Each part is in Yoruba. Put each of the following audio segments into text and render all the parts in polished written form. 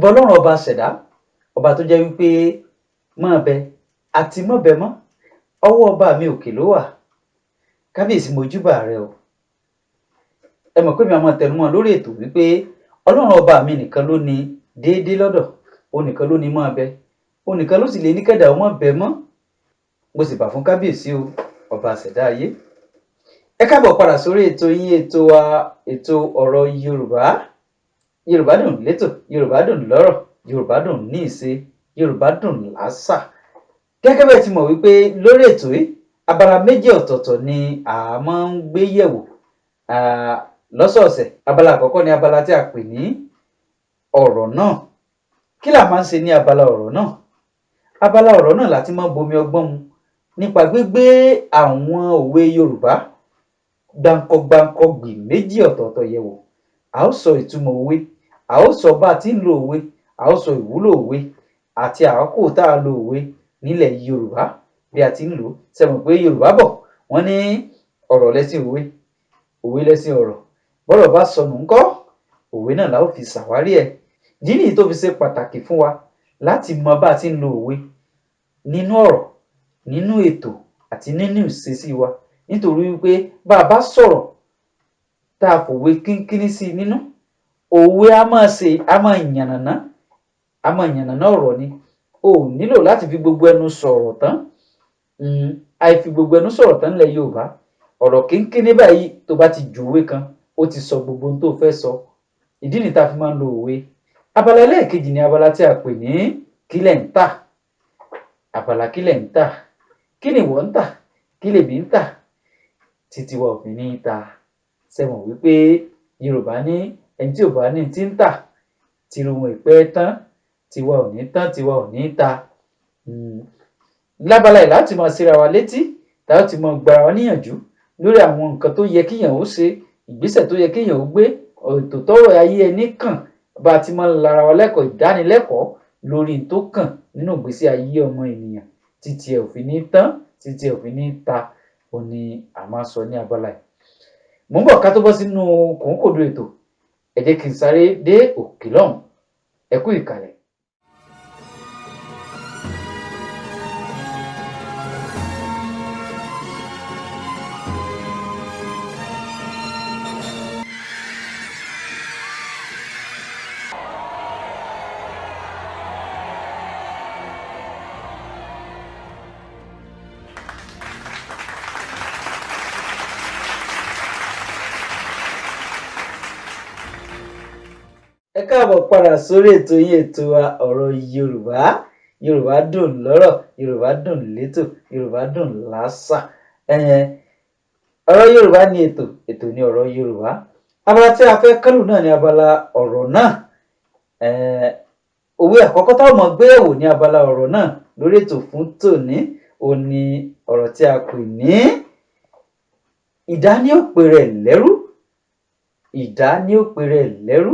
Ìbà Ọlọ́run ọba ṣẹ̀dá, ọba tó jẹ́ wípé mọ́ bẹ àti mọ́ bẹ mọ́, ọwọ́ ọba mi òkè ló wà. Kábíyèsí, mojúbà rẹ o. Ẹ mọ̀ pé mi àwọn tẹnumọ́ lórí ètò wípé Ọlọ́run ọba mi nìkan ló ní déédéé lọ́dọ̀, òun nìkan ló ní mọ́ bẹ, òun nìkan ló sì lè ní kẹ́dà ó mọ́ bẹ mọ́. Mo sì bà fún kábíyèsí o, ọba ṣẹ̀dá ayé. Ẹ káàbọ̀ padà sórí ètò yín, ètò wa, ètò ọ̀rọ̀ Yorùbá. Yorùbá dùn létò, Yorùbá dùn lọ́rọ̀, Yorùbá dùn ní ìṣe, Yorùbá dùn lásà. Gẹ́gẹ́ bẹ́ẹ̀ ti mọ̀ wípé lórí ètò yìí, abala méjì ọ̀tọ̀ọ̀tọ̀ ni a máa ń gbé yẹ̀wò lọ́sọ̀ọ̀sẹ̀. Abala àkọ́kọ́ ni abala tí a pè ní ọ̀rọ̀ náà. Kí là máa ń ṣe ní abala ọ̀rọ̀ náà? Abala ọ̀rọ̀ náà láti máa bomi ọgbọ́n mu nípa gbígbé àwọn òwe Yorùbá gbáǹkọ́gbáǹkọ́gbì méjì ọ̀tọ̀ọ̀tọ̀ yẹ̀wò. A ó sọ ìtumọ̀ òwe, a ó sọ bá a ti ń lo òwe, a ó sọ ìwúlò òwe àti àkókò tá a lo òwe nílẹ̀ Yorùbá bí a ti ń lò ó. Ṣé mọ̀ pé Yorùbá bọ̀, wọ́n ní ọ̀rọ̀ lẹ́ṣin òwe, òwe lẹ́ṣin ọ̀rọ̀. Bọ́rọ̀ bá sọnù ńkọ́, òwe náà la ó fi ṣàwárí ẹ̀. Ìdí nìyí tó fi ṣe pàtàkì fún wa láti mọ bá a ti ń lo òwe nínú ọ̀rọ̀, nínú ètò àti nínú ìṣesí wa. Nítorí wípé bá a bá sọ̀rọ̀ tá a fòwe kínkínní sí i nínú, òwe a máa ṣe, a máa yànnàná, a máa yànnàná ọ̀rọ̀ ni. O ò nílò láti fi gbogbo ẹnu sọ̀rọ̀ tán. Àìfi gbogbo ẹnu sọ̀rọ̀ tán nílẹ̀ Yorùbá. Ọ̀rọ̀ kínkínní báyìí tó bá ti ju òwe kan, ó ti sọ gbogbo ohun tó fẹ́ sọ. Ìdí nìyí tá a fi máa ń lo òwe. Abala ẹlẹ́ẹ̀kejì ni abala tí a pè ní kílẹ̀ ń tà. Abala kílẹ̀ ń tà. Kí ni ìwọ ń tà? Kí lèmi ń tà? Títí wa ò fi ní ta. Ṣé mọ̀ wípé Yorùbá ní ẹni tí ò bá ní tí ń tà, tìrù wọn ì pẹ́ tán, tiwa ò ní tán, tiwa ò ní ta. Lábala yìí láti máa síra wa létí, tá ó ti máa gbára wa níyànjú lórí àwọn nǹkan tó yẹ kíyàn ó ṣe, ìgbésẹ̀ tó yẹ kíyàn ó gbé, ètò tọ́rọ̀ ayé ẹni kàn, bá a ti máa ń lara wa lẹ́kọ̀ọ́, ìdánilẹ́kọ̀ọ́ lórí tó kàn nínú ìgbésí ayé ọmọ ènìyàn títí ẹ ò fi ní tán, títí ẹ ò fi ní ta, òun ni a máa sọ ní abala yìí. Mò ń bọ̀ ká tó bọ́ sínú kòńkòdó ètò. Ẹ jẹ́ kí n sáré dé òkè lọ́hùn. Ẹ kú ìkàlẹ̀. Ẹ káàbọ̀ padà sórí ètò yín, ètò wa, ọ̀rọ̀ Yorùbá. Yorùbá dùn lọ́rọ̀, Yorùbá dùn létò, Yorùbá dùn lásà. Ọ̀rọ̀ Yorùbá ni ètò, ètò ni ọ̀rọ̀ Yorùbá. Abala tí a fẹ́ kánlù náà ni abala ọ̀rọ̀ náà. Òwe àkọ́kọ́ táwọn ọmọ gbé yẹ̀wò ní abala ọ̀rọ̀ náà lórí ètò fún tòní, òun ni ọ̀rọ̀ tí a pè ní ìdá ní ó pe rẹ̀ lẹ́rú. Ìdá ní ó pe rẹ̀ lẹ́rú.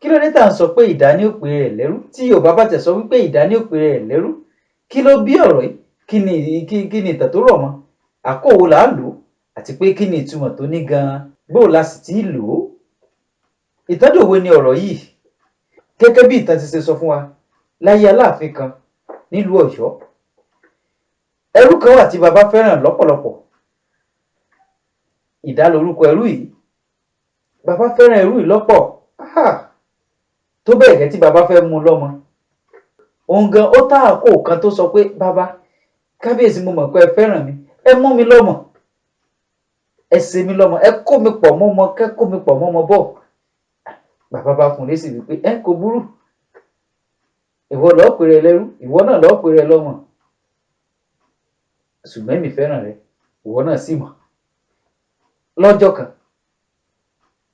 Kí ló dé tá à ń sọ pé ìdá ní ó pe rẹ̀ lẹ́rú? Tí Yorùbá bá tẹ̀ sọ wípé ìdá ní ó pe rẹ̀ lẹ́rú, kí ló bí ọ̀rọ̀ yìí? Kí ni ìtàn tó rọ̀ mọ́? Àkókò wo là á lò ó? Àti pé kí ni ìtumọ̀ tó ní gan-an? Bó la sì ti lò ó? Ìtàndòwe ni ọ̀rọ̀ yìí. Gẹ́gẹ́ bí ìtàn ti ṣe sọ fún wa, láyé Aláàfin kan nílùú Ọ̀yọ́, ẹrú kan wà tí baba fẹ́ràn lọ́pọ̀lọpọ̀. Ìdá lorúkọ ẹrú yìí. Baba fẹ́ràn ẹrú yìí lọ́pọ̀. Tó bẹ́ẹ̀ gẹ́ tí baba fẹ́ mú lọ́mọ. Òun gan ó tá àkókò kan tó sọ pé baba, kábíyèsí, mo mọ̀ pé ẹ fẹ́ràn mi, ẹ mú mi lọ́mọ, ẹ ṣe mi lọ́mọ, ẹ kó mi pọ̀ mọ́mọ, kẹ́ kó mi pọ̀ mọ́mọ bọ̀. Bàbá bá fún un lésì wípé ẹ kò burú, ìwọ lọ́ọ́ pè rẹ lẹ́rú, ìwọ náà lọ́ọ́ pè rẹ lọ́mọ, ṣùgbọ́n èmi fẹ́ràn rẹ, ìwọ náà sì mọ̀. Lọ́jọ́ kan,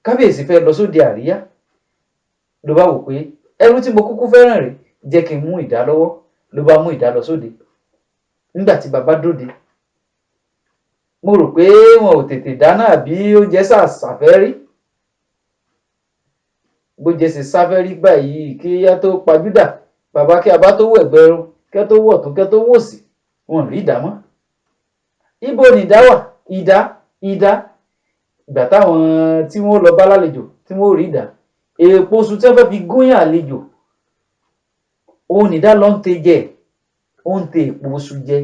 kábíyèsí fẹ́ lọ sóde àríyá, ló bá wò pé ẹrú tí mo kúkú fẹ́ràn rè, jẹ́ kí n mú ìdá lọ́wọ́, ló bá mú ìdá lọ sóde. Nígbà tí bàbá dóde, mo rò pé wọn ò tètè dáná àbí oúnjẹ ṣàṣàfẹ́ rí. Bóúnjẹ ṣe sáfẹ́ rí báyìí, kí á tó pajúdà, bàbá kí a bá tó wọ̀ ẹ̀gbẹ́ ẹrú, kí á tó wọ̀ tún, kí á tó wò sí, wọn rí ìdá mọ́. Ibo ni ìdá wà? Ìdá, ìdá. Ìgbà táwọn tí wọ́n lọ bá lálejò tí wọ́n rí ìdá, Èèpo iṣu tí wọ́n fẹ́ fi gúnyán àlejò, òun nìdá lọ ń te jẹ, ó ń te èèpo iṣu jẹ.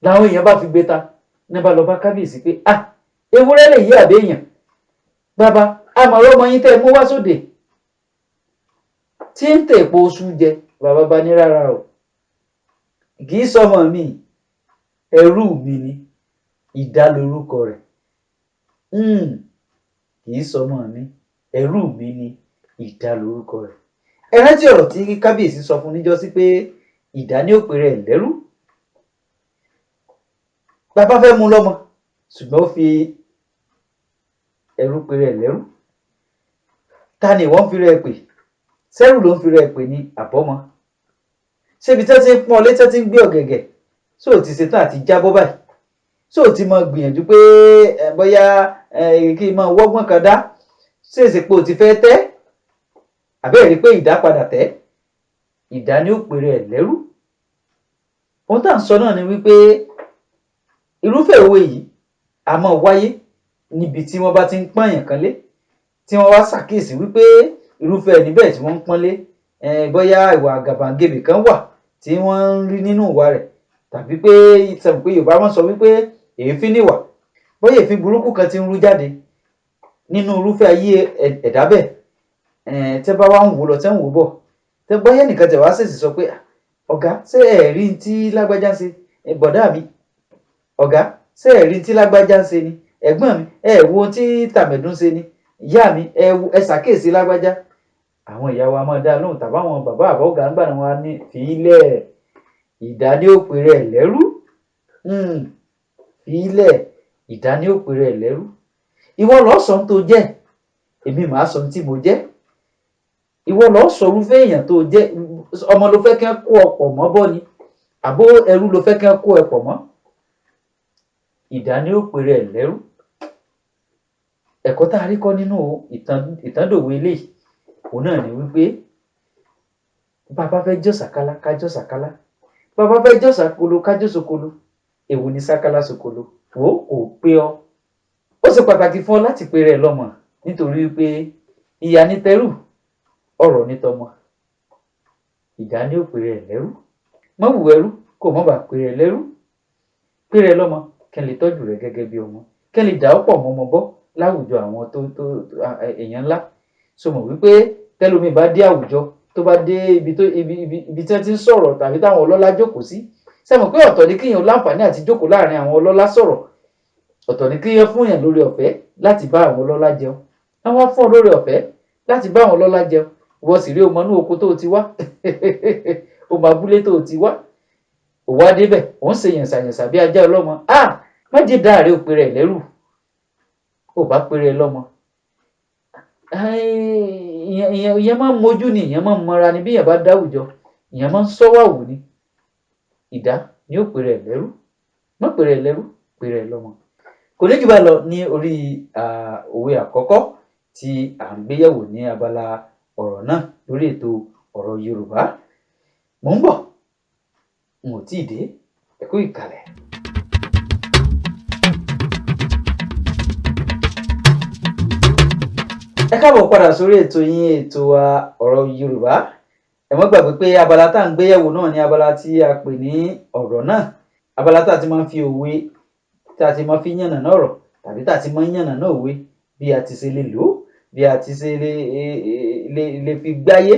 Làwọn èèyàn bá fi gbé ta ní bá lọ bá kábíyèsí pé, ah, ewúrẹ́ lè yí àbẹ́yàn, bàbá àmọ̀rọ̀ ọmọ yín tẹ́ ẹ mú wá sóde tí ń tèpo oṣù jẹ. Bàbá bá ní rárá o, kì í sọmọ mi, ẹrú mi ni, Ìdá lorúkọ rẹ̀. Kì í sọmọ mi, ẹrú mi ni, Ìdá lorúkọ rẹ̀. Ẹ rántí ọ̀rọ̀ tí kábíyèsí sọ fún níjọ́sí pé Ìdá ní òpè rẹ̀ lẹ́rú. Bàbá fẹ́ mú lọ́mọ, ṣùgbọ́n ó fi ẹrú pe rẹ̀ lẹ́rú. Ta ni ìwọ ń fi rẹ̀ pè? Sẹ́rù ló ń fi rẹ̀ pè ní àbọ́mọ? Ṣébi tẹ́ ti ń pọ́n létí tí ń gbé ọ̀gẹ̀gẹ̀, ṣó o ti ṣetán àti jábọ́ báyìí? Ṣó o ti mọ gbìyànjú pé bóyá kí n mọ wọ́gbọ́n kan dá? Ṣèṣe pé o ti fẹ́ tẹ́? Àbẹ́ẹ̀ rí pé Ìdá padà tẹ́? Ìdá ní ó pè rẹ̀ lẹ́rú. Ohun tá à ń sọ náà ni wípé irúfẹ́ òwe yìí a máa wáyé níbi tí wọ́n bá ti ń pọ́nyàn kan lé, tí wọ́n wá ṣàkíyèsí wípé irúfẹ́ ẹni bẹ́ẹ̀ tí wọ́n ń pọ́nlé, bóyá ìwà àgàbàgebè kan wà tí wọ́n ń rí nínú ìwà rẹ̀, tàbí pé sọ pé Yorùbá wọ́n sọ wípé èéfín níwà, bóyá èéfín burúkú kan ti ń rú jáde nínú irúfẹ́ ayé ẹ̀dá bẹ́ẹ̀. Tẹ́ bá wá ń wò lọ, tẹ́ ń wò bọ̀, tẹ́ bóyá nìkan tẹ̀ wá ṣèṣì sọ pé, ọ̀gá, ṣé ẹ̀ rí tí lágbájá ń ṣe? Bọ̀dá mi, ọ̀gá, ṣé ẹ̀ rí tí lágbájá ń ṣe ni? Ẹ̀gbọ́n mi, ẹ wo ohun tí tàmẹ̀dún ṣe ni? Ìyá mi, ẹ ṣàkíyèsí lágbájá. Àwọn ìyá wa máa dá lóhùn, tàbí àwọn bàbá àbọ̀gá ń gbà wọn á ní fìílẹ̀, Ìdá ní òpè rẹ̀ lẹ́rú. Fìílẹ̀, Ìdá ní òpè rẹ̀ lẹ́rú. Ìwọ lọ́ọ́ sọ ohun tó jẹ́, èmi màá sọ ohun tí mo jẹ́. Ìwọ lọ́ọ́ sọ irúfẹ́ èèyàn tó jẹ́. Ọmọ ló fẹ́ kí wọ́n kó ọ̀pọ̀ mọ́ bọ́ ni, àbó ẹrú ló fẹ́ kí wọ́n kó ẹ pọ̀ mọ́? Ìdá ní òpè rẹ̀ lẹ́rú. Ẹ̀kọ́ tá a rí kọ́ nínú ìtàndòwe eléyìí òun náà ni wípé bàbá fẹ́ jọ́ sàkálá, ká jọ́ sàkálá; bàbá fẹ́ jọ́ sàkolo, ká jọ́ sokolo. Èwo ni sákálá sokolo? Wò ó, kò pé ọ. Ó ṣe pàtàkì fún ọ láti pe rẹ̀ lọ́mọ, nítorí wípé ìyá ní tẹrú, ọ̀rọ̀ ní tọmọ. Ìdá ní òpè rẹ̀ lẹ́rú. Má wù ẹrú kó má bàa pe rẹ̀ lẹ́rú. Pe rẹ̀ lọ́mọ kí n lè tọ́jú rẹ̀ gẹ́gẹ́ bí ọmọ, kí n lè dà ọ́ pọ̀ mọ́ ọmọ bọ́ láwùjọ àwọn tó tó èèyàn ńlá. So mọ̀ wípé tẹ́lómi bá dé àwùjọ, tó bá dé ibi tó ibi ibi ibi tí wọ́n ti ń sọ̀rọ̀ tàbí táwọn ọlọ́lá jókòó sí, ṣé mọ̀ pé ọ̀tọ̀ ni kíyàn láǹfààní àti jókòó láàrin àwọn ọlọ́lá sọ̀rọ̀, ọ̀tọ̀ ni kíyàn fún yàn lórí ọ̀fẹ́ láti bá àwọn ọlọ́lá jẹun. Wọ́n wá fún ọ lórí ọ̀fẹ́ láti bá àwọn ọlọ́lá jẹun, ìwọ sì rí o mọ inú oko tó o ti wá, o mọ abúlé tó o ti wá, ò wá débẹ̀, ò ń ṣe yànsàyànsà bí ajá ọlọ́mọ. Ah, má jẹ́ dáàrẹ́ ò pe rẹ̀ lẹ́rù. Ò bá pe rẹ̀ lọ́mọ. Ìyẹn máa ń mojú ni, ìyẹn máa ń mọra ni. Bí èèyàn bá dáwùjọ, ìyẹn máa ń sọ́wàwù ni. Ìdá ni ó pe rẹ̀ lẹ́rú. Má pe rẹ̀ lẹ́rú, pe rẹ̀ lọ́mọ. Kò ní jù bá lọ ní orí òwe àkọ́kọ́ tí à ń gbéyẹ̀wò ní abala ọ̀rọ̀ náà lórí ètò ọ̀rọ̀ Yorùbá. Mò ń bọ̀, n ò tíì dé. Ẹ kú ìkàlẹ̀. Ẹ káàbọ̀ padà sórí ètò yín, ètò wa, ọ̀rọ̀ Yorùbá. Ẹ mọ́ gbàgbé pé abala tá à ń gbéyẹ̀wò náà ní abala tí a pè ní ọ̀rọ̀ náà, abala tá a ti máa ń fi òwe, tá a ti máa fi yànnàná ọ̀rọ̀, tàbí tá a ti máa ń yànnàná òwe, bí a ti ṣe lè lò ó, bí a ti ṣe lè fi gbáyé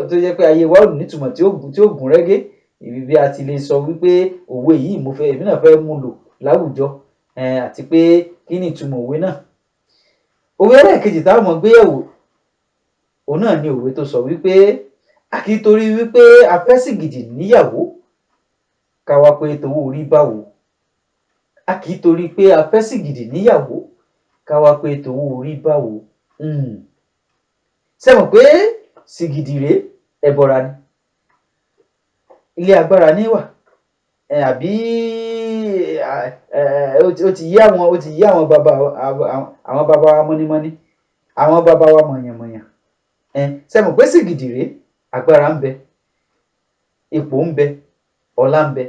tó jẹ́ pé ayé wa ò nítumọ̀, tí ó gún régé, ibi bí a ti lè sọ wípé òwe yìí mo fẹ́, èmi náà fẹ́ mú lò láwùjọ, àti pé kí ni ìtumọ̀ òwe náà. Òwe ẹlẹ́ẹ̀kejì táwọn ọmọ gbéyẹ̀wò òun náà ni òwe tó sọ wípé a kì í torí wípé a fẹ́ sìgìdì níyàwó ká wá pé towó orí báwo. A kì í torí pé a fẹ́ sìgìdì níyàwó ká wá pé towó orí báwo. Ṣé mọ̀ pé sìgìdì rèé, ẹbọra ni, ilé agbára ní wà, àbí ó ti yé àwọn, ó ti yé àwọn bàbá wa mọ́nímọ́ní, àwọn bàbá wa mọ̀yànmọ̀yàn. Ṣé mọ̀ pé sìgìdì rèé, agbára ń bẹ, ipò ń bẹ, ọlá ń bẹ.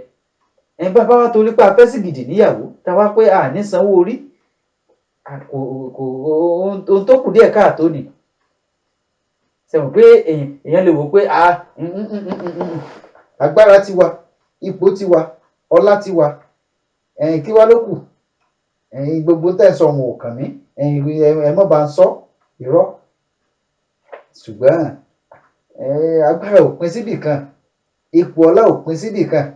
Bàbá wa torí pé a fẹ́ sìgìdì níyàwó, tá a wá pé a ní sanwó orí, Kò kò ohun tó kù díẹ̀ káàtó ni. Ṣe mọ̀ pé èèyàn lè wò pé agbára ti wà, ipò ti wà, ọlá ti wà, kí wá ló kù, gbogbo tẹ́ ẹ sọ òun ò kàn mí, ẹ mọ́ bá ń sọ irọ́. Ṣùgbọ́n agbára ò pín síbì kan, ipò ọlá ò pín síbì kan.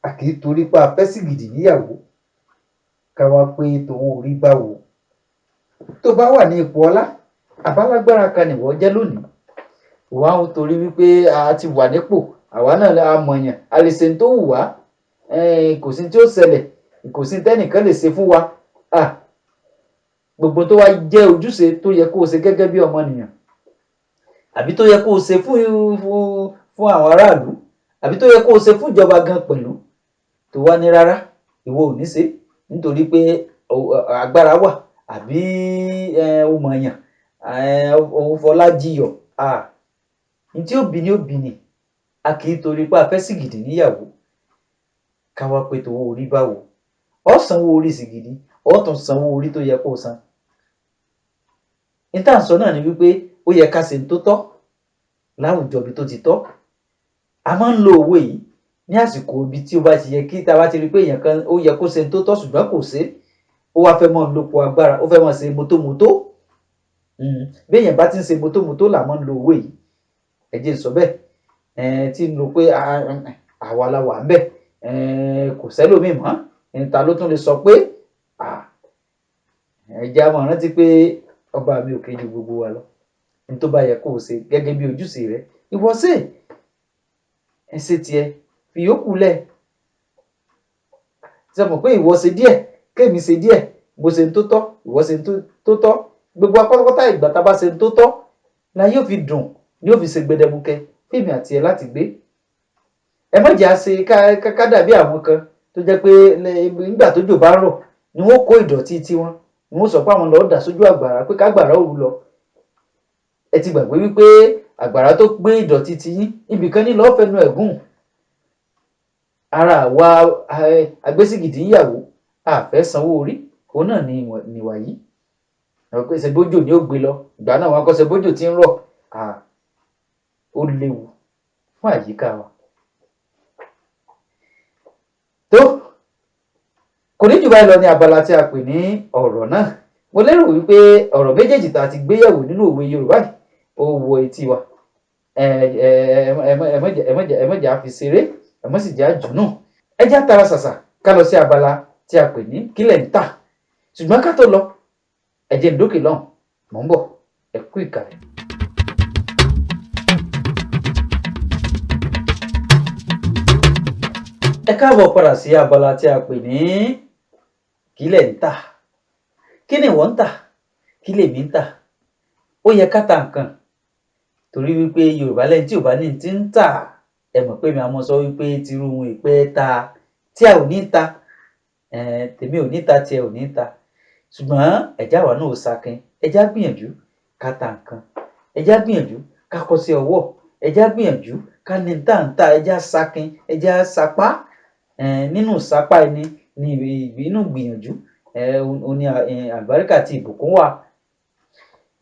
A kì í torí pé a fẹ́ sìgìdì níyàwó ká wá pé tòun ò rí báwo. Tó bá wà ní ipò ọlá àbálágbára kan nìwọ jẹ́ lónìí, wà á torí wípé a ti wà nípò, àwa náà a mọ̀yàn, a lè ṣe tó wù wá, kò sí tí ó ṣẹlẹ̀, kò sí tẹ́nìkan lè ṣe fún wa. Gbogbo tó wá jẹ́ ojúṣe tó yẹ kó o ṣe gẹ́gẹ́ bí ọmọnìyàn, àbí tó yẹ kó o ṣe fún àwọn aráàlú, àbí tó yẹ kó o ṣe fún ìjọba gan pẹ̀lú, tó wá ní rárá ìwọ ò ní ṣe nítorí pé agbára wà àbí o mọ̀yàn, òun fọlá jiyọ̀. Ní tí ó bí ni ó bí ni. A kì í torí pé a fẹ́ sìgìdì níyàwó ká wá pé tòwó orí báwo. Ó sanwó orí sìgìdì, ó tún sanwó orí tó yẹ kó o san. Ní tá à ń sọ náà ni wípé ó yẹ ká ṣe tó tọ́ láwùjọ ibi tó ti tọ́. A máa ń lo òwe yìí ní àsìkò ibi tí ó bá ti yẹ kí tá a bá ti rí pé èèyàn kan ó yẹ kó ṣe tó tọ́ ṣùgbọ́n kò ṣe, ó wá fẹ́ mọ́ lópo agbára, ó fẹ́ mọ́ ṣe mótómótó. Bí èèyàn bá ti ń ṣe mótómótó là máa ń lo òwe yìí. Ẹ jẹ́ n sọ bẹ́ẹ̀, tí ń lo pé àwa la wà ń bẹ̀, kò sẹ́lòmíì mọ́, ta ló tún lè sọ pé ẹ jẹ́ á máa rántí pé ọba mi ò kejì gbogbo wa lọ. Ní tó bá yẹ kó o ṣe gẹ́gẹ́ bí ojúṣe rẹ, ìwọ ṣe, ẹ ṣe tiẹ̀, fi yòókù lẹ̀. Ṣe mọ̀ pé ìwọ ṣe díẹ̀, kémi ṣe díẹ̀, mo ṣe ń tó tọ́, ìwọ ṣe ń tó tọ́, gbogbo apátápátá ìgbà tá a bá ṣe ń tó tọ́ la yóò fi dùn, ni yóò fi ṣe gbẹdẹmukẹ fíìmù àti ẹ láti gbé. Ẹ má jẹ́ àṣe ká dàbí àwọn kan tó jẹ́ pé nígbà tójò bá rọ̀ ni wọ́n kó ìdọ̀tí tiwọn, ni wọ́n sọ pé àwọn lọ́ọ́ dà sójú àgbàrá pé kágbàrá òru lọ. Ẹ ti gbàgbé wípé àgbàrá tó gbé ìdọ̀tí tiyín ibìkan ní lọ́ọ́ fẹnu ẹ̀gún. Ara àwa agbésìgìdì níyàwó a fẹ́ sanwó orí, òun náà ni ìwà yìí. Ṣebójò ni ó gbé lọ, ìgbà náà wọn kọ́ ṣebójò tí ń rọ̀. Ó léwu fún àyíká wa. Tó kò ní jù báyìí lọ ní abala tí a pè ní ọ̀rọ̀ náà. Mo lérò wípé ọ̀rọ̀ méjèèjì tá a ti gbé yẹ̀wò nínú òwe Yorùbá yìí ó wọ etí wa. Ẹ má jẹ́ á fi ṣeré, ẹ má sì jẹ́ á jù nù. Ẹ jẹ́ á tara ṣàṣà ká lọ sí abala tí a pè ní kílẹ̀ ń tà. Ṣùgbọ́n ká tó lọ, ẹ jẹ́ n dókè lọ́hùn, mò ń bọ̀, ẹ kú ìkàlẹ̀. Ẹ káàbọ̀ padà sí abala tí a pè ní kílẹ̀ ń tà. Kí ni ìwọ ń tà? Kí lèmi ń tà? Ó yẹ ká ta nǹkan torí wípé Yorùbá lẹ́ni tí ò bá ní ti ń tà. Ẹ mọ̀ pé mi a mọ̀ sọ wípé tirú ohun ìpẹ́ ta tí a ò ní ta, tèmi ò ní ta, tiẹ̀ ò ní ta. Ṣùgbọ́n ẹ̀já wa náà ò sakin, ẹ̀já gbìyànjú ká ta nǹkan, ẹ̀já gbìyànjú ká kọ́ sí ọwọ́, ẹ̀já gbìyànjú ká ní tá ń ta, ẹ̀já sakin, ẹ̀já sapá. Nínú sapá ẹni ní inú gbìyànjú òun ni àlùbáríkà àti ìbùkún wà.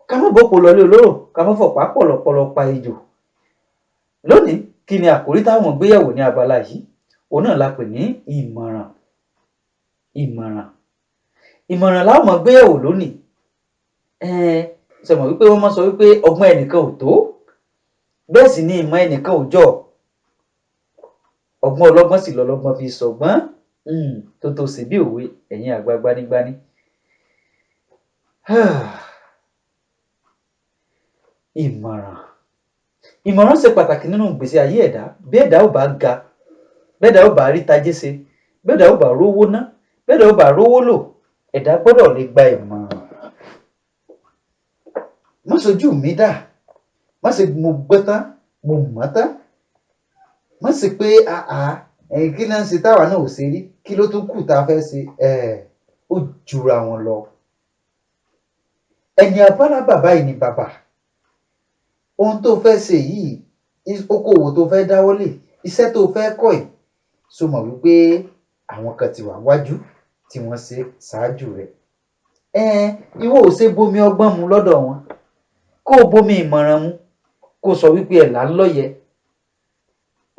Ká má bòpò lọlé olóró, ká má fọ̀pá pọ̀lọ̀pọ̀lọ̀ pa ejò. Lónìí, kí ni àkórí táwọn gbéyẹ̀wò ní abala yìí? Òun náà la pè ní ìmọ̀ràn. Ìmọ̀ràn. Ìmọ̀ràn la ó máa gbéyẹ̀wò lónìí. Ṣe mọ̀ wípé wọ́n máa sọ wípé ọgbọ́n ẹnìkan ò tó, bẹ́ẹ̀ sì ni ìmọ̀ ẹnìkan ò jọ. Ọgbọ́n ọlọ́gbọ́n sì lọ́lọ́gbọ́n fi sọ̀gbọ́n tó tó ṣe bí òwe ẹ̀yin àgbà gbanigbani. Ìmọ̀ràn. Ìmọ̀ràn ṣe pàtàkì nínú ìgbésí ayé ẹ̀dá. Bí ẹ̀dá ò bá ga, bí ẹ̀dá ò bá rí tajé ṣe, bí ẹ̀dá ò bá rówó ná, bí ẹ̀dá ò bá rówó lò, ẹ̀dá gbọ́dọ̀ lè gba ìmọ̀ràn. Má ṣojú mi dà, má ṣe mo gbọ́ tán, mo mọ̀ tán. Má ṣe pé kí náà ń ṣe táwa náà ò ṣe rí, kí ló tún kù tá a fẹ́ ṣe? Ó jura wọn lọ. Ẹni abára bàbá yìí ni bàbá. Ohun tó fẹ́ ṣe yìí, okòwò tó fẹ́ dáwọ́lé, iṣẹ́ tó fẹ́ kọ́ yìí, ṣo mọ̀ wípé àwọn kan ti wà wájú tí wọ́n ṣe ṣáájú rẹ̀. Ìwọ ò ṣe bomi ọgbọ́n mu lọ́dọ̀ wọn, kó o bomi ìmọ̀ràn mu, kó o sọ wípé ẹ̀ là ń lọ́yẹ.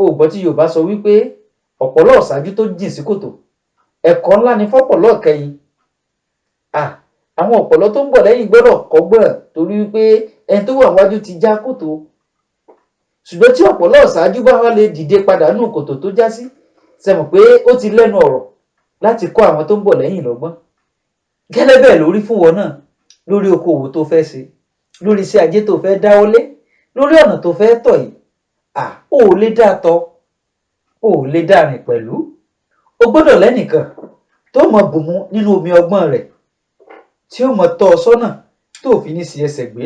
O gbọ́ tí Yorùbá sọ wípé ọ̀pọ̀lọ́ ọ̀ṣáájú tó jìn sí kòtò, ẹ̀kọ́ ńlá ni fọ́pọ̀lọ́ kẹyìn. Àwọn ọ̀pọ̀lọ́ tó ń bọ̀ lẹ́yìn gbọ́dọ̀ kọ́gbọ́n, torí wípé ẹni tó wà wájú ti já kòtò. Ṣùgbọ́n tí ọ̀pọ̀lọ́ ọ̀ṣáájú bá wá lè dìde padà nù kòtò tó já sí, ṣe mọ̀ pé ó ti lẹ́nu ọ̀rọ̀ láti kọ́ àwọn tó ń bọ̀ lẹ́yìn lọ́gbọ́n. Gẹ́lẹ́ bẹ́ẹ̀ lórí fún wọn náà, lórí okòwò tó fẹ́ ṣe, lórí iṣẹ́ ajé tó fẹ́ dáwọ́lé, lórí ọ̀nà tó fẹ́ tọ̀ yìí. Ó lè dá tọ́, ó lè dá rìn pẹ̀lú. O gbọ́dọ̀ lẹ́nìkan tó mọ bùnmu nínú omi ọgbọ́n rẹ̀, tí ó mọ tọ́ ọ sọ́nà tó fi ní sí ẹsẹ̀ gbé.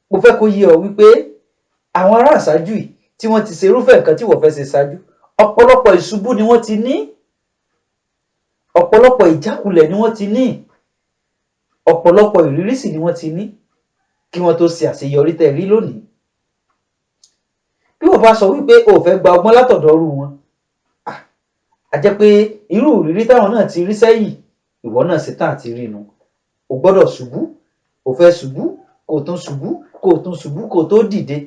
Mo fẹ́ kó yé ọ wípé àwọn ará àṣáájú yìí tí wọ́n ti ṣe irúfẹ́ nǹkan tí wọ́n fẹ́ ṣe ṣáájú, ọ̀pọ̀lọpọ̀ ìṣubú ni wọ́n ti ní, ọ̀pọ̀lọpọ̀ ìjákulẹ̀ ni wọ́n ti ní, ọ̀pọ̀lọpọ̀ ìrírí sì ni wọ́n ti ní kí wọ́n tó ṣe àṣeyọrí tẹ́ rí lónìí. Bí wọ́n bá sọ wípé o ò fẹ́ gba ọgbọ́n látọ̀dọ̀ irú wọn, a jẹ́ pé irú ìrírí táwọn náà ti rí sẹ́yìn, ìwọ náà ṣetán àti rí nu. O gbọ́dọ̀ ṣubú, o fẹ́ ṣubú, kó o tún ṣubú, kó o tún ṣubú, kó o tó dìde.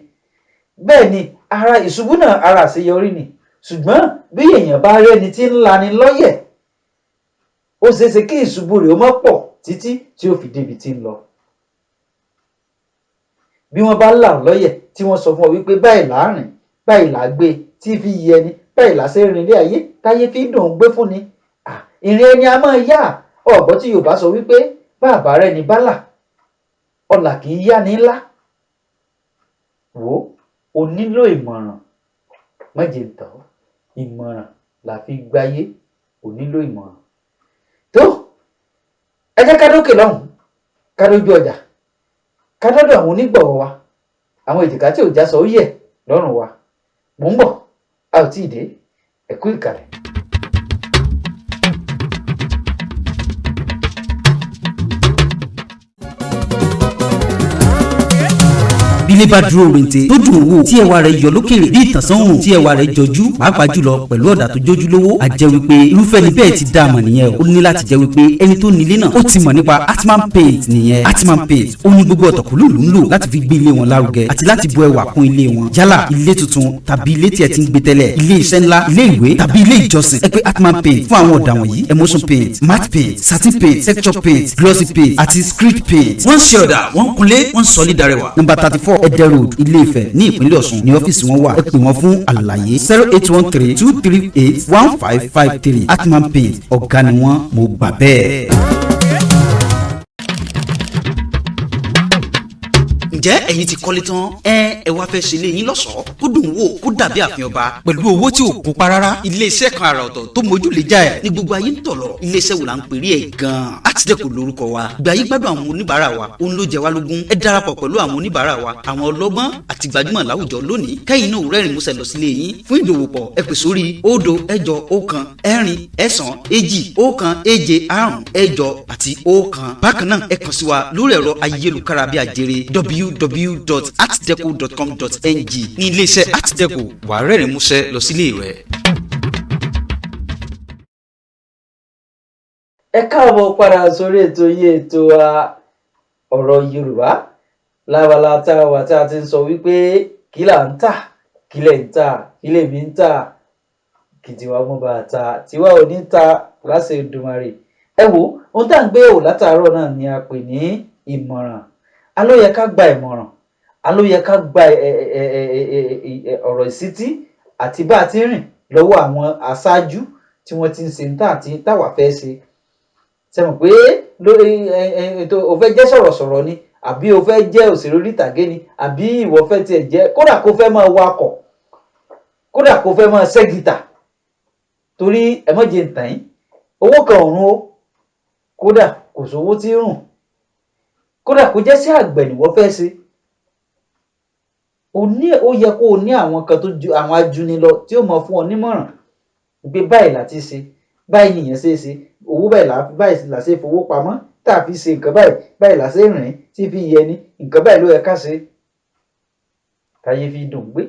Bẹ́ẹ̀ ni ara ìṣubú náà ara àṣeyọrí ni. Ṣùgbọ́n bí èèyàn bá rẹ́ni tí ń lani lọ́yẹ̀, ó ṣeé ṣe kí ìṣubú rẹ̀ ó má pọ̀ títí tí ó fi débi tí ń lọ. Bí wọ́n bá là ọ́ lọ́yẹ̀ tí wọ́n sọ fún ọ wípé báyìí là á rìn, báyìí là á gbé, tí fi yẹ ni, báyìí là á ṣe rìn ilé ayé, táyé fi dùn ún gbé fún ni. Ìrìn ẹni a máa yá. Ọ̀gbọ́n tí Yorùbá sọ wípé bàbá rẹ̀ ní bálà, ọlà kì í yá ní ńlá. Wò ó, o nílò ìmọ̀ràn. Má jẹ́ n tàn ọ́, ìmọ̀ràn la fi gbáyé, o nílò ìmọ̀ràn. Tó, ẹ jẹ́ ká dókè lọ́hùn, ká dójú ọjà, ká dọ́dọ̀ àwọn onígbọ̀wọ́ wa, àwọn èjìká tí ò já sọ ó yẹ̀ lọ́rùn wa. Mò ń bọ̀, a ò tíì dé, ẹ kú ìkàlẹ̀. Bílé bá dúró rente tó dùn wò, tí ẹwà rẹ̀ yọ lókèrè bí ìtànsán òòrùn, tí ẹwà rẹ̀ jọjú pàápàá jùlọ pẹ̀lú ọ̀dà tó jójú lówó, a jẹ́ wípé irúfẹ́ ni bẹ́ẹ̀ ti dá a mọ̀ nìyẹn o. Ó ní láti jẹ́ wípé ẹni tó nílé náà ó ti mọ̀ nípa Atman Paint nìyẹn. Atman Paint ó ní gbogbo ọ̀tọ̀kùlú ìlú ń lò láti fi gbé ilé wọn lárugẹ àti láti bu ẹwà kún ilé wọn, yálà ilé tuntun tàbí ilé tí ẹ ti ń gbé tẹ́lẹ̀, ilé iṣẹ́ ńlá, ilé ìwé tàbí ilé ìjọsìn. Ẹ pè Atman Paint fún àwọn ọ̀dà wọ̀nyí: emulsion paint, matte paint, satin paint, texture paint, glossy paint àti screed paint. Wọ́n ń ṣe ọ̀dà, wọ́n ń kunlé, wọ́n ń sọlé darẹwà. Nọ́mbà 34 Ẹdẹ Road, Ilé Ifẹ̀ ní ìpínlẹ̀ Ọ̀ṣun ní ọ́fíìsì wọn wà. Ẹ pè wọ́n fún àlàyé 08132381553. Atman Paint, ọ̀gá ni wọ́n, mo gbà bẹ́ẹ̀. Ǹjẹ́ ẹ̀yin ti kọ́lé tán? Ẹ wá fẹ́ ṣe ilé yín lọ́ṣọ̀ọ́ kó dùn wò, kó dàbí ààfin ọba pẹ̀lú owó tí ò kún pa rárá. Iléeṣẹ́ kan àrà ọ̀tọ̀ tó mójú lè já ẹ̀ ní gbogbo ayé ń tọ̀ lọ. Iléeṣẹ́ wo là ń pèrè ẹ̀ gan-an? Artdeco lórúkọ wa. Gbà yí gbádùn àwọn oníbàárà wa, òun ló jẹ wá lógún. Ẹ darapọ̀ pẹ̀lú àwọn oníbàárà wa, àwọn ọlọ́gbọ́n àti gbajúmọ̀ láwùjọ lónìí, kẹ́yìn náà rẹ́rìn músẹ́ lọ sílé yín. Fún ìdòwòpọ̀, ẹ pè sórí 0 8 1 4 9 2 1 7 5 8 àti 1. Bákan náà, ẹ kàn sí wa lórí ẹ̀rọ ayélujára bí ajere www.artdeco.com.ng. Ní iléeṣẹ́ Artdeco, wàá rẹ́rìn músẹ́ lọ sílé rẹ̀. Ẹ káàbọ̀ padà sórí ètò yìí, ètò wa, ọ̀rọ̀ Yorùbá, lábala tá a wà tá a ti ń sọ wípé kí là ń tà, kí lẹ̀ ń tà, kí lèmi ń tà, kí tiwa mọ́ bá a ta, tiwa ò ní ta láṣẹ Èdùmàrè. Ẹ wo ohun tá à ń gbé wò látàárọ̀ náà ni a pè ní ìmọ̀ràn. A ló yẹ ká gba ìmọ̀ràn, a ló yẹ ká gba ọ̀rọ̀ ìsítí àti bá a ti rìn lọ́wọ́ àwọn aṣáájú tí wọ́n ti ń ṣe tá àti táwa fẹ́ ṣe. Ṣe mọ̀ pé lórí ètò o fẹ́ jẹ́ sọ̀rọ̀sọ̀rọ̀ ni, àbí o fẹ́ jẹ́ òṣèré orí ìtàgé ni, àbí ìwọ fẹ́ tiẹ̀ jẹ́, kódà kó fẹ́ máa wakọ̀, kódà kó fẹ́ máa ṣẹ́gìtà, torí ẹ má jẹ́ n tàn yín, owó kan ọ̀run o, kódà kò sówó tí ń rùn, kódà kó jẹ́ sí àgbẹ̀ nìwọ fẹ́ ṣe, o ní ó yẹ kó o ní àwọn kan tó ju àwọn ajuni lọ tí ó mọ fún ọ nímọ̀ràn pé báyìí là ti ṣe, báyìí nìyẹn ṣe é ṣe, owó báyìí là báyìí là ṣe fowó pamọ́ tá a fi ṣe nǹkan báyìí, báyìí là ṣe rìn tí fi yẹ ni, nǹkan báyìí ló yẹ ká ṣe táyé fi dùn gbé.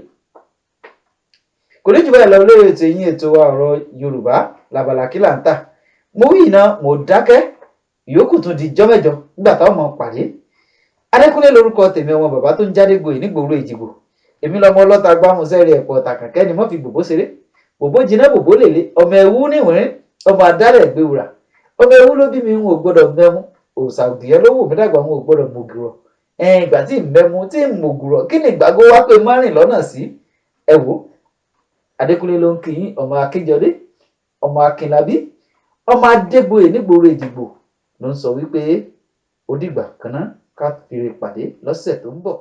Kò ní jù báyìí lọ lórí ètò yín, ètò wa, ọ̀rọ̀ Yorùbá, labala kí là ń tà. Mo wí iná, mo dákẹ́. Ìyókù tún di jọ́mẹ́jọ nígbà táwọn ọmọ pàdé. Adékúnlé lórúkọ tèmi, ọmọ bàbá tó ń jáde gboyè nígboro Èjìgbò. Èmi lọmọ ọlọ́ta gbámúsẹ́rì ẹ̀pọ̀ tàkànkẹ́ ni mọ́ fi gbòbó ṣeré, bòbó jiná, bòbó lèlé, ọmọ ẹ̀wú níwìnrín, ọmọ adálẹ̀ gbéwùrà, ọmọ ẹ̀wú ló bí mi, ń ò gbọ́dọ̀ mẹ́mú òòsà òdìyẹ ló wò mí dàgbà, ń ò gbọ́dọ̀ mògùrọ̀. Ẹ̀ẹ́n ìgbà tí mẹ́mú tí mògùrọ̀, kí ni ìgbàgbó wá pé márìn lọ́nà sí? Ẹ wò, Adékúnlé ló ń kí yín, ọmọ Akínjọdé, ọmọ Akínlábí, ọmọ Adégbòye nígboro Èjìgbò ló ń sọ wípé ó dìgbà kan náà, ká fìrè pàdé lọ́sẹ̀ tó ń bọ̀.